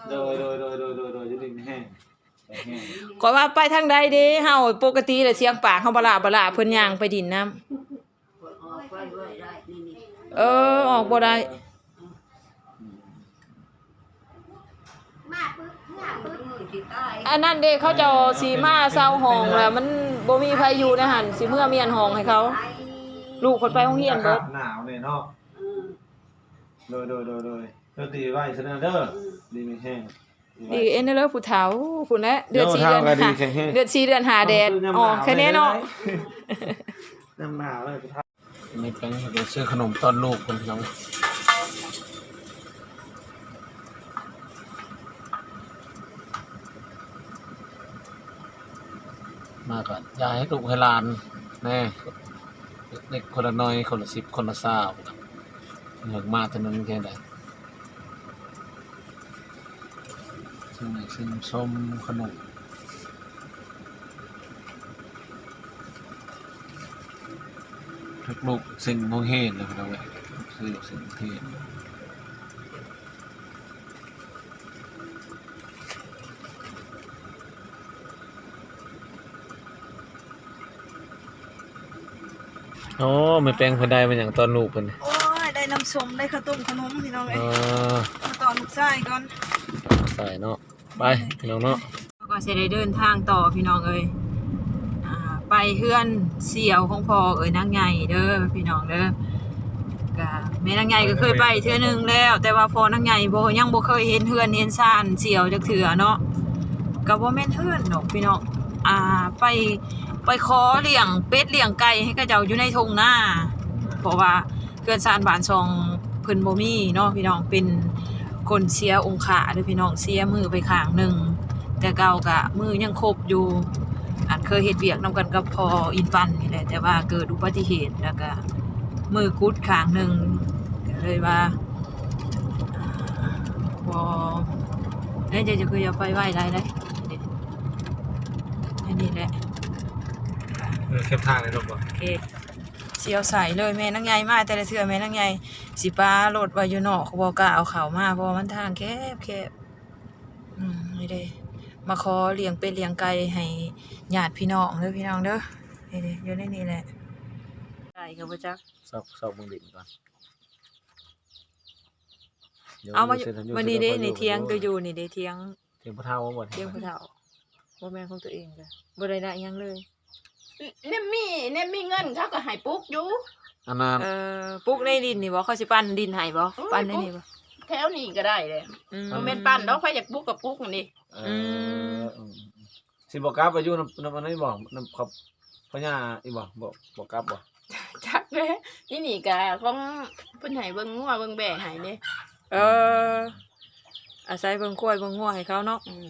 ໂດຍ ໂດຍ ໂດຍ ຢູ່ດີມີແຮງ ຂ້ອຍວ່າໄປທາງໃດເດ້ ເຮົາປົກກະຕິແລ້ວສຽງປາກເຮົາບະຫຼ້າບະຫຼ້າ ເພິ່ນຍ່າງໄປດິນນຳ ເອີ ອອກບໍ່ໄດ້ ອັນນັ້ນເດ້ ເຂົາເຈົ້າຊິມາເຊົ່າຫ້ອງແລ້ວ ມັນບໍ່ມີໃຜຢູ່ໃນຫັ້ນ ຊິເມືອມ້ຽນຫ້ອງໃຫ້ເຂົາ ລູກເພິ່ນໄປໂຮງຮຽນເບິດ ໜາວແນ່ເນາະ ໂດຍ ໂດຍ ໂດຍ ໂດຍ ໂຊກດີໄວ້ຊະເດີ ດີມີແຮງ ດີເອັນເດີຜູ້ເຖົ້າ ພຸ້ນແຫຼະ ເດືອນສີ່ເດືອນຫ້າ ເດືອນສີ່ເດືອນຫ້າແດດອອກແທ້ແນ່ເນາະ ຍາມໜາວເລີຍ ແມ່ແປ້ງເພິ່ນກໍຊື້ຂະໜົມຕ້ອນລູກເພິ່ນ ພີ່ນ້ອງ ມາກໍຢາກໃຫ້ລູກໃຫ້ຫຼານແນ່ ເດັກຄົນລະໜ້ອຍ ຄົນລະສິບ ຄົນລະຊາວ ເພິ່ນມາເທື່ອໜຶ່ງຈັ່ງໃດ ເຊິ່ງໃຫ້ຊື່ນຊົມຂະໜົມ ທຸກລູກເສັງໂຮງຮຽນເລີຍ ພີ່ນ້ອງເອີຍ ຄືເສັງໂຮງຮຽນ. ໂອ້ ແມ່ແປ້ງເພິ່ນໄດ້ມາຫຍັງຕອນລູກເພິ່ນນີ້? ໂອ້ຍ ໄດ້ນ້ຳສົ້ມ ໄດ້ເຂົ້າຕົ້ມຂະໜົມ ພີ່ນ້ອງເອີຍ ເອີ ມາຕອນລູກຊາຍກ່ອນ ລູກຊາຍເນາະ ໄປ ພີ່ນ້ອງເນາະ ເຮົາກໍຊິໄດ້ເດີນທາງຕໍ່ ພີ່ນ້ອງເອີຍ ອ່າ ໄປເຮືອນສ່ຽວຂອງພໍ່ເອີຍນາງໃຫຍ່ເດີ ພີ່ນ້ອງເດີ ກະແມ່ນາງໃຫຍ່ກໍເຄີຍໄປເທື່ອໜຶ່ງແລ້ວ ແຕ່ວ່າພໍ່ນາງໃຫຍ່ບໍ່ ຍັງບໍ່ເຄີຍເຫັນເຮືອນເຫັນຊານສ່ຽວຈັກເທື່ອເນາະ ກໍບໍ່ແມ່ນເຮືອນດອກພີ່ນ້ອງ ອ່າ ໄປ ໄປຂໍລ້ຽງເປັດລ້ຽງໄກ່ໃຫ້ເຂົາເຈົ້າຢູ່ໃນທົ່ງນາ ເພາະວ່າເຮືອນຊານບ້ານຊ່ອງເພິ່ນບໍ່ມີເນາະພີ່ນ້ອງ ເປັນຄົນເສຍອົງຄະເດີພີ່ນ້ອງ ເສຍມືໄປຂ້າງໜຶ່ງ ແຕ່ເກົ່າກະມືຍັງຄົບຢູ່ ອັນເຄີຍເຮັດວຽກນຳກັນກັບພໍ່ອິນປັນນີ້ແຫຼະ ແຕ່ວ່າເກີດອຸບັດຕິເຫດ ແລ້ວກະມືກຸດຂ້າງໜຶ່ງ ກໍເລີຍວ່າ ອ່າ ບໍ່ ເອີ ເຈົ້າ ເຈົ້າຄືຢ່າໄປໄວຫຼາຍເດ້ ອັນນີ້ແຫຼະ ເອີ ເຄັບທາງໃຫ້ລົງບໍ່ ໂອເຄ ສ່ຽວໃສເລີຍ ແມ່ນາງໃຫຍ່ມາແຕ່ລະເທື່ອ ແມ່ນາງໃຫຍ່ຊິປາລົດໄວ້ຢູ່ນອກ ບໍ່ກ້າເອົາເຂົ້າມາ ເພາະວ່າມັນທາງແຄບໆ ອືມ ນີ້ເດ້ ມາຂໍລ້ຽງເປັດລ້ຽງໄກ່ໃຫ້ຍາດພີ່ນ້ອງເດີ ພີ່ນ້ອງເດີ ນີ້ເດ້ ຢູ່ໃນນີ້ແຫຼະ ໄກ່ກໍບໍ່ຈັກ ຊອກ ຊອກເບິ່ງດິນກ່ອນ ເອົາມາ ມານີ້ເດ້ ໃນຖຽງຕົວຢູ່ນີ້ເດ້ ຖຽງ ຖຽງຜູ້ເຖົ້າບໍ່ ຖຽງຜູ້ເຖົ້າ ບໍ່ແມ່ນຂອງຕົວເອງເດີ ບໍ່ໄດ້ນະຫຍັງເລີຍ ແນມມີ ແນມມີເງິນເຂົາກໍໃຫ້ປຸກຢູ່ ອັນນັ້ນ ເອີ ປຸກໃນດິນນີ້ບໍ່ ເຂົາຊິປັ້ນດິນໃຫ້ບໍ່ ອືມ ປັ້ນໃນນີ້ບໍ່ ແຖວນີ້ກໍໄດ້ເດ້ ອືມ ບໍ່ແມ່ນປັ້ນດອກ ໃຜຢາກປຸກກໍປຸກນີ້ ເອີ ອືມ ອືມ ຊິບໍ່ກັບໄປຢູ່ນຳ ນຳອັນນີ້ບໍ່ ນຳຄອບພະຍາອີກບໍ່ ບໍ່ ບໍ່ກັບບໍ່ ຈັກເດ້ ນີ້ນີ້ກະຂອງເພິ່ນໃຫ້ເບິ່ງງົວເບິ່ງແບ້ໃຫ້ເດ້ ເອີ ອາໄສເບິ່ງຄວາຍເບິ່ງງົວໃຫ້ເຂົາເນາະ ອືມ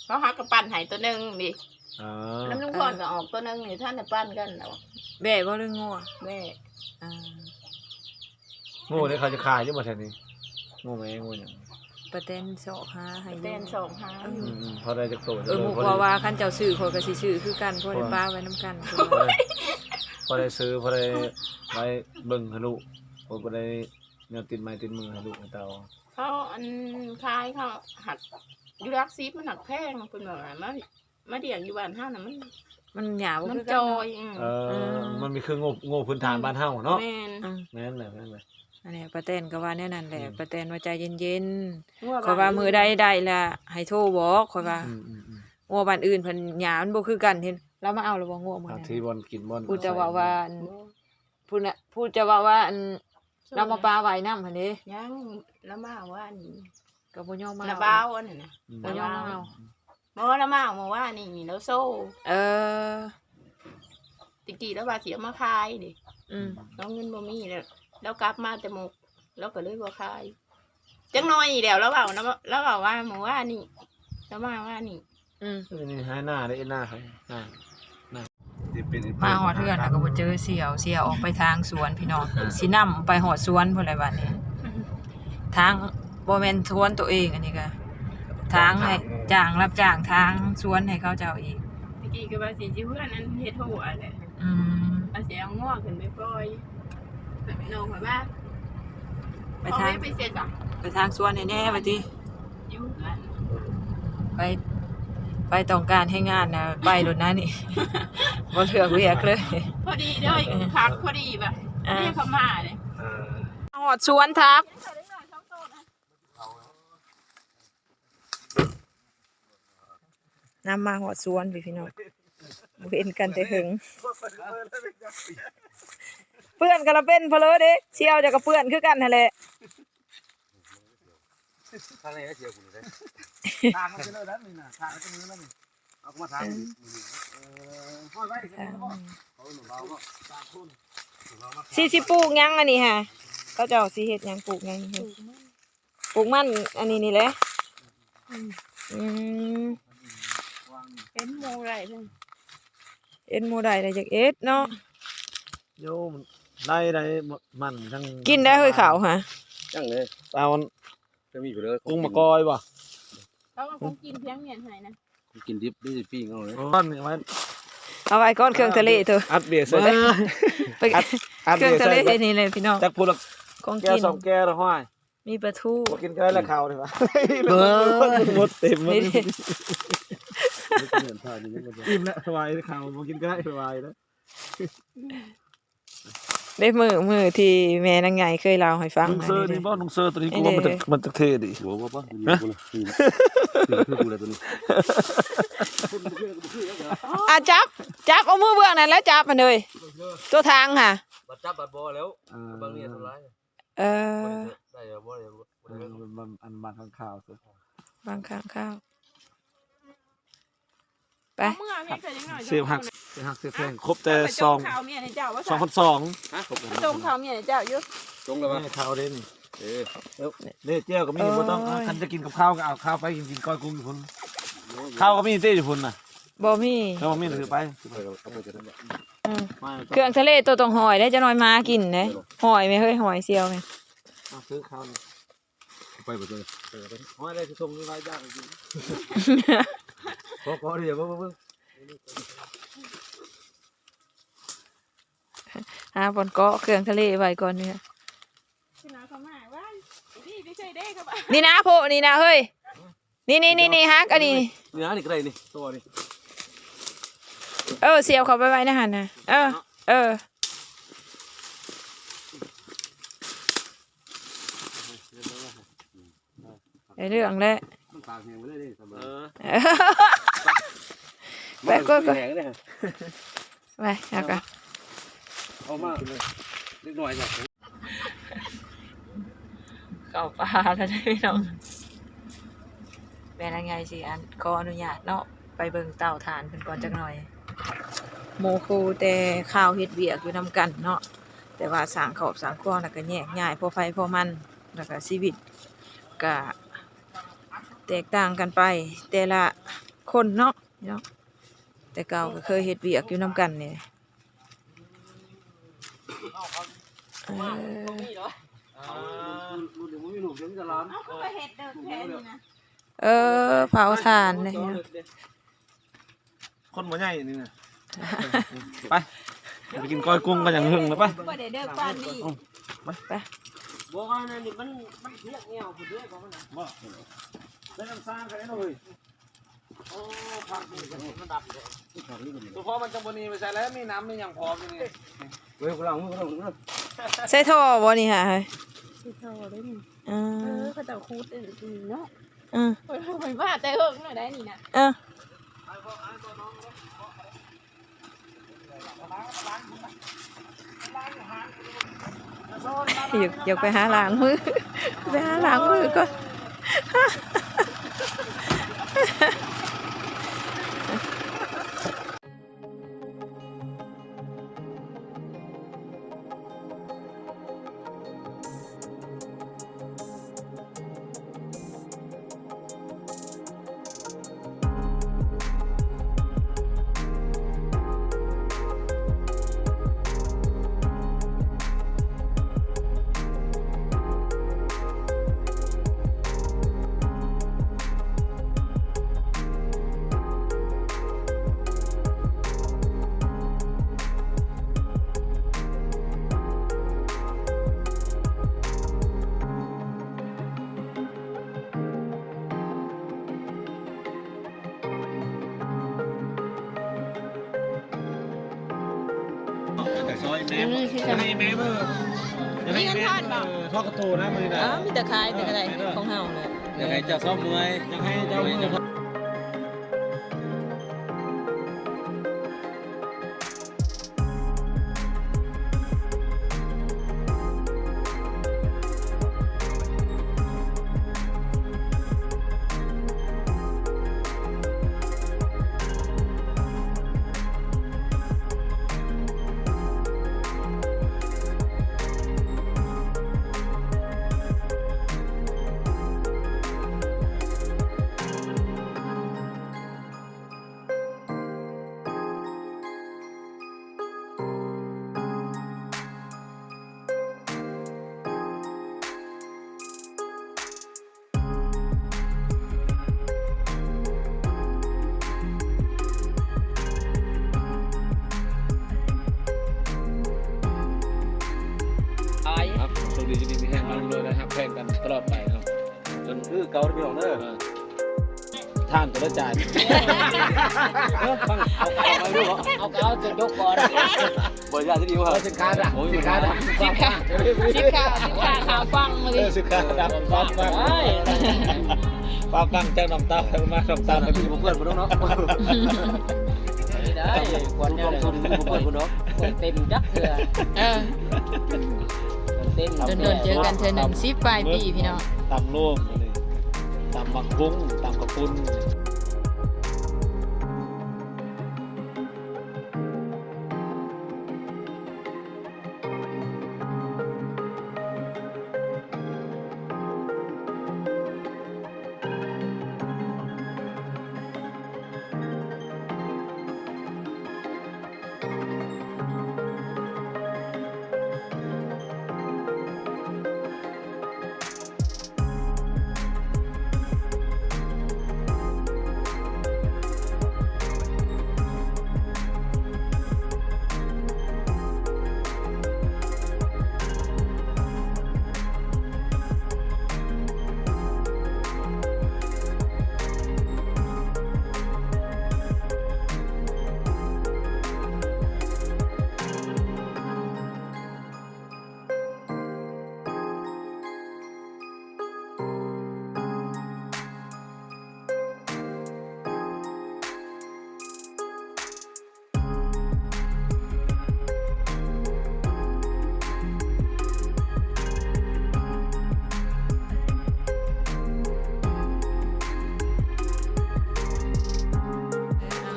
ເຂົາຫາກໍປັ້ນໃຫ້ຕົວໜຶ່ງນີ້ ເອີ ນຳລຸງພອນກໍອອກຕົວໜຶ່ງນີ້ ທັນໄດ້ປັ້ນກັນດອກ ແບ້ບໍ່ ຫຼືງົວ ແບ້ ອ່າ ງູນີ້ເຂົາຈະຂາຍຢູ່ບໍ່ແຖວນີ້ ງູແມ່ ງູຫຍັງ ປາແຕນຊອກຫາໃຫ້ ປາແຕນຊອກຫາ ເອີ ອືມໆ ພໍໄດ້ຈັກໂຕ ເອີ ເພາະວ່າຄັນເຈົ້າຊື້ຂ້ອຍກໍຊິຊື້ຄືກັນ ພໍໄດ້ປະໄວ້ນຳກັນ ພໍໄດ້ຊື້ ພໍໄດ້ໄວ້ເບິ່ງໃຫ້ລູກ ພໍໄດ້ແນວຕິດໄມ້ຕິດມືໃຫ້ລູກໃຫ້ເຕົ້າ ເຂົາອັນຂາຍ ເຂົາຫັກຢູ່ຫຼັກສິບ ມັນຫັກແພງ ເພິ່ນວ່າມາ ມາລ້ຽງຢູ່ບ້ານເຮົານະ ມັນ ມັນຫຍ້າບໍ່ ມັນ ຄືກັນເນາະ ຈ່ອຍ ອືມ ເອີ ອືມ ມັນມີຄືງົບ ງົບພື້ນຖານ ອືມ ບ້ານເຮົາເນາະ ແມ່ນ ອືມ ແມ່ນແຫຼະ ແມ່ນແຫຼະ ອັນນີ້ປາແຕນກໍວ່າແນວນັ້ນແຫຼະ ອືມ ປາແຕນວ່າໃຈເຢັນໆ ຂ້ອຍວ່າມື້ໃດໄດ້ລະໃຫ້ໂທບອກ ຂ້ອຍວ່າ ອືມໆໆ ງົວບ້ານອື່ນເພິ່ນຫຍ້າມັນບໍ່ຄືກັນ ເຫັນລາວມາເອົາລະບໍ່ ງົວມື້ນັ້ນ ທີ່ບ່ອນກິນບ່ອນ ຜູ້ເຈົ້າເວົ້າວ່າ ອັນ ບໍ່ ຜູ້ນະ ຜູ້ເຈົ້າເວົ້າວ່າ ອັນ ລາວມາປະໄວ້ນຳຫັ້ນເດ້ ຍັງ ລາວມາວານນີ້ ກໍບໍ່ຍອມມາ ນາບ່າວອັນນັ້ນນະ ອືມ ບໍ່ຍອມມາ ບໍ່ ລາວມາມື້ວານນີ້ ລາວໂຊ ເອີ ແຕ່ກີ້ລາວວ່າຊິເອົາມາຂາຍເດ້ ອືມ ລາວເງິນບໍ່ມີແລ້ວ ລາວກັບມາແຕ່ມຸກ ລາວກໍເລີຍບໍ່ຂາຍ ຈັກໜ້ອຍນີ້ແຫຼະ ລາວເວົ້ານຳ ລາວເວົ້າວ່າມື້ວານນີ້ ລາວມາວານນີ້ ອືມ ນີ້ໃຫ້ໜ້າເດ້ ເອັນໜ້າໃຫ້ ໜ້າ ໜ້າ ມາຮອດເຮືອນແລ້ວກໍບໍ່ເຈີສ່ຽວ ສ່ຽວອອກໄປທາງສວນພີ່ນ້ອງ ອ່າ ຊິນຳໄປຮອດສວນພຸ້ນແຫຼະບາດນີ້ ທາງບໍ່ແມ່ນສວນຕົວເອງ ອັນນີ້ກໍທາງໃຫ້ ຈ້າງ ຮັບຈ້າງທາງສວນໃຫ້ເຂົາເຈົ້າອີກ ແຕ່ກີ້ກໍວ່າຊິຢູ່ເຮືອນ ອັນເຮັດຮົ້ວແຫຼະ ອືມ ວ່າຊິເອົາງົວຂຶ້ນໄປປ່ອຍ ແຕ່ນ້ອງຂ້ອຍວ່າ ໄປທາງ ໄປທາງສວນແດ່ໆ ວ່າຕິ ໄປ ໄປຕ້ອງການແຮງງານນະ ໄປໂລດນະນີ້ ບໍ່ເລືອກວຽກເລີຍ. ພໍດີເດີ ພັກພໍດີບາດ ອ່າ ເດ້ເຂົ້າມາເດ້. ເອີ ຮອດສວນທັກ ນຳມາຮອດສວນພີ້ ພີ່ນ້ອງ ບໍ່ເຫັນກັນແຕ່ເຫິງ. ເປື້ອນກໍລະເປັນເພີ້ເດ້ ສ່ຽວເຈົ້າກໍເປື້ອນຄືກັນຫັ້ນແຫຼະ. ທາງນີ້ເສຍບຸນເດ້ ທາງມັນເປັນແນວນັ້ນນີ້ນະ ທາງມັນເປັນແນວນັ້ນນີ້ ເອົາມາທາງນີ້. ເອີ ຮອດໄວ້ ທາງ ເຂົາເອີ້ນວ່າເບົາເນາະ ສາມຄົນ ຊິ ຊິປູກຫຍັງອັນນີ້ຫະ ເຂົາເຈົ້າຊິເຮັດຫຍັງ ປູກຫຍັງ ປູກມັນ ປູກມັນອັນນີ້ນີ້ແຫຼະ. ອືມ ອືມ ເຫັນໝູ່ໄດ້ເພິ່ນ ເຫັນໝູ່ໄດ້ແລ້ວຢາກເຮັດເນາະ. ໂຍ ໄດ້ ໄດ້ ມັນທັງ ກິນໄດ້ເຮີ້ຍເຂົ້າຫະ ຍັງເລີຍ ເອົາ ຈະມີຢູ່ເດີ ກຸ້ງມະກອຍບໍ່? ເຂົາເອົາຂອງກິນພຽງມຽນໃຫ້ນະ ຂອງກິນດິບນີ້ຊິປີ້ງເອົາເລີຍ. ເອົາໄວ້ ເອົາໄວ້ກ່ອນ ເຄື່ອງທະເລໂຕ ອັດເບຍໃສ່ ໄປ ອັດ ອັດເບຍໃສ່ ເຄື່ອງທະເລໃສ່ນີ້ແຫຼະພີ່ນ້ອງ ຈັກຜູ້ລະ ຂອງກິນ ແກ້ວສອງແກ້ວລະຫ້ອຍ ມີປາທູ ບໍ່ກິນກໍໄດ້ລະເຂົ້ານີ້ຫວາ ເບິດເຕັມໝົດ. ອີ່ມແລ້ວ ສະບາຍເຂົ້າ ບໍ່ກິນກໍໄດ້ ສະບາຍແລ້ວ. ເດ້ ມື້ ມື້ທີ່ແມ່ນາງໃຫຍ່ເຄີຍເລົ່າໃຫ້ຟັງ ນຸ່ງເຊີນີ້ບໍ່? ນຸ່ງເຊີໂຕນີ້ ນີ້ ກູວ່າມັນຈະ ເດ້ ມັນຈະເທ່ດີ. ບໍ່ ບໍ່ ບໍ່ ນີ້ ຮະ? ນີ້ ນີ້ ນີ້ ຄືກູແລ້ວໂຕນີ້. ອ່າ ຈັບ ຈັບເອົາມືເບື້ອງນັ້ນແຫຼະ ຈັບຫັ້ນເລີຍ ໂຕທາງຫະ ບັດຈັບບັດບໍ່ແລ້ວ ອ່າ ບາງນີ້ອັນຕະລາຍ. ເອີ ໄດ້ບໍ່ ໄດ້ບໍ່ ໄດ້ບໍ່ ເອີ ອັນບາງຄັ້ງຄາວ ບາງຄັ້ງຄາວ. ໄປ ເອົາເມືອເພງໃສ່ຈັກໜ້ອຍ ເສຍບຮັກ ເສຍບຮັກເສຍບແພງ ຄົບແຕ່ສອງ ເຈົ້າໄປສົ່ງເຂົ້າເມຍໃຫ້ເຈົ້າວ່າ ສອງພັນສອງ ຮະ ສົ່ງເຂົ້າເມຍໃຫ້ເຈົ້າຢູ່ ສົ່ງແລ້ວຫວາ ເຂົ້າເດ້ນີ້. ເອີ ເດ້ ແຈ່ວກໍມີ ໂອ້ຍ ບໍ່ຕ້ອງ ຄັນຈະກິນກັບເຂົ້າກໍເອົາເຂົ້າໄປກິນ ກິນກ້ອຍກຸ້ງຢູ່ພຸ້ນ ເຂົ້າກໍມີເດ້ຢູ່ພຸ້ນນະ. ບໍ່ມີ ເອີ ບໍ່ມີຖືໄປ ເອີ ເອົາໄປກໍໄດ້. ອືມ ເຄື່ອງທະເລໂຕຕ້ອງຫອຍເດ້ ຈັກໜ້ອຍໝາກິນເດ້ ຫອຍແມ່ເຮີ້ຍ ຫອຍສ່ຽວແມ່. ເອົາຊື້ເຂົ້ານີ້ ໄປບໍ່ເຈີ ເອີ ເອົາໄວ້ໄດ້ຊິສົ່ງນີ້ໄວ້ຢາກກິນ ຂໍ ຂໍເດີ ເບິ່ງ ເບິ່ງ ເບິ່ງ ຫາບ່ອນເກາະເຄື່ອງທະເລໄວ້ກ່ອນນີ້. ນີ້ນະໂພະນີ້ນະເຮີ້ຍ ນີ້ ນີ້ ນີ້ ນີ້ ຮັກອັນນີ້ ນີ້ນະ ນີ້ກໍໄດ້ນີ້ ໂຕນີ້ ເອີ ສ່ຽວເຂົ້າໄປໄວ້ໃນຫັ້ນນະ ເອີ ເອີ. ໄດ້ເລື່ອງແລ້ວ ມັນປາກແຫ້ງໄປເລີຍເດ້ ເອີ ໄປ ໄປ ໄປ ໄປ ໄປ ເອົາມາ ເດັກນ້ອຍ ເຂົ້າປ່າແລ້ວເດ້ພີ່ນ້ອງ. ແມ່ນາງໃຫຍ່ຊິອັນ ຂໍອະນຸຍາດເນາະ ໄປເບິ່ງເຕົາຖ່ານເພິ່ນກ່ອນຈັກໜ້ອຍ. ໝູ່ຄູ່ແຕ່ຄາວເຮັດວຽກຢູ່ນຳກັນເນາະ ແຕ່ວ່າສ້າງຄອບສ້າງຄົວແລ້ວກໍແຍກຍ້າຍ ພໍໃຜພໍມັນ ແລ້ວກໍຊີວິດກະແຕກຕ່າງກັນໄປແຕ່ລະຄົນເນາະ ເນາະ ແຕ່ເກົ່າກໍເຄີຍເຮັດວຽກຢູ່ນຳກັນນີ້ ເອີ ເອີ ເຜົາຖ່ານເດ້. ຄົນບໍ່ໃຫຍ່ນີ້ນະ ໄປ ໄປກິນກ້ອຍກຸ້ງກັນຢ່າງຫຶງນະ ໄປ ບໍ່ໄດ້ເດີປານນີ້ ໄປ ໄປ ບໍ່ ອັນນັ້ນນີ້ມັນ ມັນພຽກແອວພຸ້ນເດ້ ບໍ່ ໄປນຳສ້າງກັນເນາະເຮີ້ຍ. ໂອ້ ພັກນີ້ມັນດັບເດ້ ສະເພາະມັນຈັງບໍ່ໜີໄປໃສແລ້ວ ມີນ້ຳມີຫຍັງພ້ອມຢູ່ນີ້ ເອີ ກູລ້າງມື ກູລ້າງມື ໃສ່ທໍ່ບໍ່ນີ້ຫາ ໃສ່ທໍ່ເດ້ນີ້ ເອີ ເອີ ເຂົາເຈົ້າຂຸດອັນນີ້ເນາະ ເອີ ຂ້ອຍ ຂ້ອຍມາແຕ່ເຫິງແລ້ວໄດ໋ນີ້ນະ ເອີ. ຢາກ ຢາກໄປຫາລ້າງມື ໄປຫາລ້າງມືກ່ອນ. ຈາກຊອຍແມ່ ອືມ ໃຫ້ແມ່ເບິ່ງ ມີເງິນທອນບໍ່? ເອີ ທອດກະໂຕນະມື້ນີ້ນະ. ເອີ ມີແຕ່ຂາຍແຕ່ກະໄດ້ ເອີ ຂອງເຮົາແຫຼະ. ຢາກໃຫ້ເຈົ້າຊອບເມື່ອຍ ຢາກໃຫ້ເຈົ້າເມື່ອຍ. ໄປ ຄັບ ໂຊກດີ ຢູ່ດີມີແຮງ ຮ່ຳລວຍ ແລະ ຮັກແພງກັນຕະຫຼອດໄປເນາະ ຈົນຄືເກົ່າເດີພີ່ນ້ອງເດີ. ເອີ ທ່ານກໍໄດ້ຈ່າຍ. ເອີ ຟັງ ເອົາ ເອົາໄປດູເນາະ ເອົາ ເອົາ ເອົາ ຈົກກ່ອນ. ບໍ່ຢາກຊິດີວ່າ ເອີ ສິນຄ້າດະ ໂອ້ຍ ສິນຄ້າດະ ສິນຄ້າ ສິນຄ້າ ສິນຄ້າຂາວຟັງມາ ເອີ ສິນຄ້າດຳຟັງ ຟັງ ຟັງ ຟັງຈາກນ້ອງເຕົ້າ ມານ້ອງເຕົ້າ ມີບໍ່ເປີດບໍ່ເນາະ. ໄດ້ ຄວນແນວໃດ ບໍ່ເປີດບໍ່ເນາະ ຄວນເຕັມຈັກເທື່ອ. ເອີ ເຕັມ ດົນໆເຈີກັນເທື່ອໜຶ່ງ ສິບປາຍປີພີ່ນ້ອງ. ຕຳໂລມ ຕຳບັກຫຸ່ງ ຕຳເຂົ້າປຸ້ນ.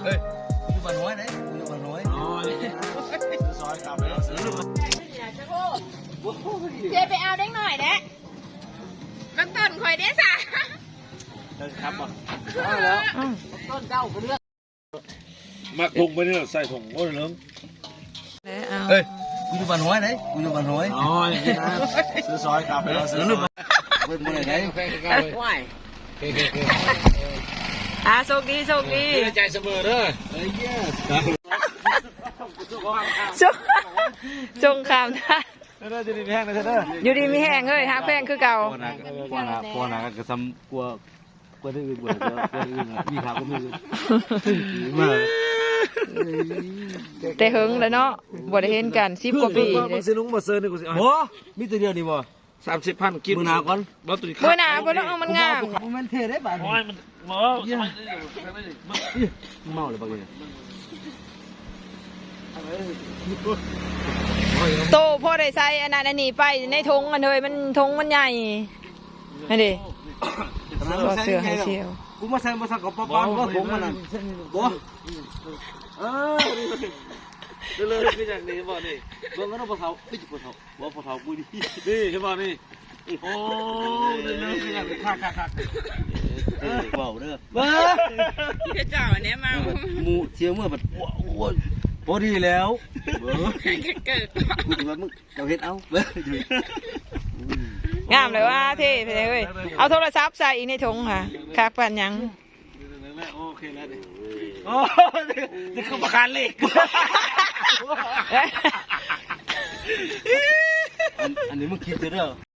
ເຮີ້ຍ ກູຢູ່ບ້ານຫ້ວຍເດ້ ກູຢູ່ບ້ານຫ້ວຍ. ອໍ ຊອຍກັບໄປເອົາຊື້ ເຈໄປເອົາເດັກນ້ອຍເດ້. ບັກຕົ້ນຂ້ອຍເດ້ຊະ ເຈົ້າຊິຂັບບໍ່? ເອົາແລ້ວ ອ້າວ ຕົ້ນເຈົ້າກໍເລືອກ. ມັກຖົງໄປນີ້ ໃສ່ຖົງ ໂອ້ຍ ເລິງ ເອີ ເຮີ້ຍ ກູຢູ່ບ້ານຫ້ວຍເດ້ ກູຢູ່ບ້ານຫ້ວຍ. ອໍ ນີ້ນະ ຊື້ຊອຍກັບໄປເອົາຊື້ຊອຍ. ເບິ່ງບໍ່ໄດ້ໄດ໋ ຫ້ວຍ. ອ່າ ໂຊກດີ ໂຊກດີ ໃຈສະເໝີເດີ. ໂຊກ ສົງຄາມ ເດີ ຢູ່ດີມີແຮງເດີ ຢູ່ດີມີແຮງເອີຍ ຮັກແພງຄືເກົ່າ. ພວກນັ້ນ ພວກນັ້ນກໍສ່ຳກວ່າ ກວ່າອື່ນ ກວ່າອື່ນ ມີຂາວກໍມີ ມາ ແຕ່ເຫິງແລ້ວເນາະ ບໍ່ໄດ້ເຫັນກັນ ສິບກວ່າປີເດ້. ບໍ່ ມີແຕ່ດຽວນີ້ບໍ່? ສາມສິບພັນ ກິນມື້ໜ້າກ່ອນ ບໍ່ ມື້ໜ້າເບິ່ງເອົາ ມັນງາມ. ບໍ່ແມ່ນເທ່ເດ້ບາດນີ້ ໂອ້ຍ ມັນ ເມົາແລ້ວບັກນີ້. ໂຕພໍໄດ້ໃສ່ອັນນັ້ນອັນນີ້ໄປໃນຖົງ ອັນເຮີຍ ມັນ ຖົງມັນໃຫຍ່ຫັ້ນເດ້. ເສື້ອໃຫ້ສ່ຽວ ກູມາໃສ່ບໍ່ສັກກະປອກປອນ ບໍ່ຖົງມັນນັ້ນ ບໍ່. ເອີ ເລີຍ ເລີຍ ຄືຫຍັງນີ້ ເຫັນບໍ່ນີ້ ເບິ່ງເອົາເນາະ ພໍ່ເຖົ້າ ເອີຍ ພໍ່ເຖົ້າ ບໍ່ ພໍ່ເຖົ້າກູນີ້ ນີ້ ເຫັນບໍ່ນີ້. ໂອ້ ເລີຍ ເລີຍ ຄືຫຍັງ ຄັກໆໆ. ເອີ ເວົ້າເດີ ເບິ່ງ ເຈົ້າແນະເມົາ ໝູ່ທ່ຽວເມືອບັດ ໂອ້ຍ ພໍດີແລ້ວ ເບິ່ງ ເກີດ ກູຊິວ່າມຶງ ເຈົ້າເຮັດເອົາ ງາມເລີຍວ່າ ເທ່ແທ້ເວີຍ. ເອົາໂທລະສັບໃສ່ອີກໃນຖົງຫາ ຄັກປານຫຍັງ. ໂອເຄແລ້ວນີ້ ໂອ້ ນີ້ຄືບໍ່ຄານເລກ ອັນ ອັນນີ້ມຶງຄິດເດີ.